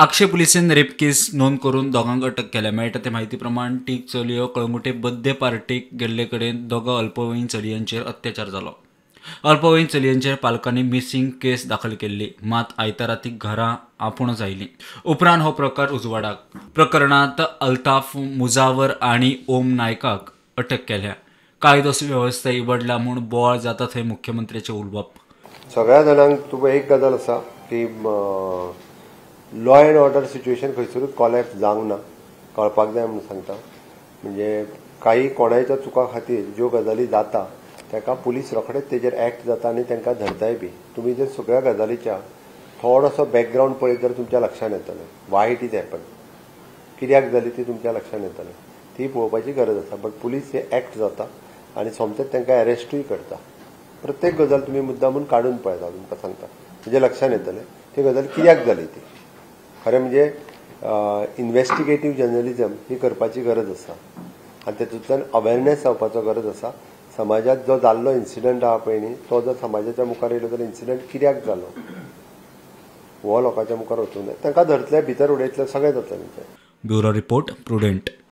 आगशे पुलिसेन rape केस नोंद करून दोगांक अटक केल्या. मेळटा ते म्हायती प्रमाण तीग चलयो कळंगुटे बड्डे पार्टीक गेल्ले कडेन दोगां अल्पवयीन चलयांचेर अत्याचार जालो. अल्पवयीन चलयांचेर पालकांनी मिसिंग केस दाखल केल्ली, मात आयतारा ती घरा आपूणच आयली. उपरांत हो प्रकार उजवाडाक. प्रकरणांत अल्ताफ मुजावर आनी ओम नायकाक अटक केल्या. कायदो सुवेवस्था इबडला म्हूण बोवाळ जाता थंय मुख्यमंत्र्याचें उलोवप. सगळ्या जाणांक तुका एक गजाल आसा की लॉ एंड ऑर्डर सिच्युएशन खंयसरूच कॉलॅप्स जावंक ना, कळपाक जाय म्हणून सांगता. म्हणजे काही कोणाच्या चुका खातीर ज्यो गजाली जाता ताका पुलीस रोखडेच तेजेर एक्ट जाता आनी तांकां धरताय बी. तुमी जर सगळ्या गजालीच्या थोडोसो बॅकग्रावंड पळयत जाल्यार तुमच्या लक्षांत येतलें वाय it is happen, कित्याक जाली ती तुमच्या लक्षांत येतलें. ती पळोवपाची गरज आसा. बट पुलीस हे एक्ट जाता आनी सोमतेच तांकां अरेस्टूय करता. प्रत्येक गजाल तुमी मुद्दामून काडून पळयता, तुमकां सांगता, म्हणजे लक्षांत येतलें ती गजाल कित्याक जाली ती. खरें म्हणजे इन्वेस्टिगेटीव जर्नलिजम ही करपाची गरज आसा आनी तेतूंतल्यान अवेरनेस जावपाचो गरज आसा. समाजात जो जाल्लो इन्सिडंट आहा पळय न्ही, तो जर समाजाच्या मुखार येयलो जाल्यार इन्सिडंट कित्याक जालो हो लोकांच्या मुखार वचूंक जाय. तांकां धरतले, भितर उडयतले, सगळें जातलें. Bureau report, Prudent.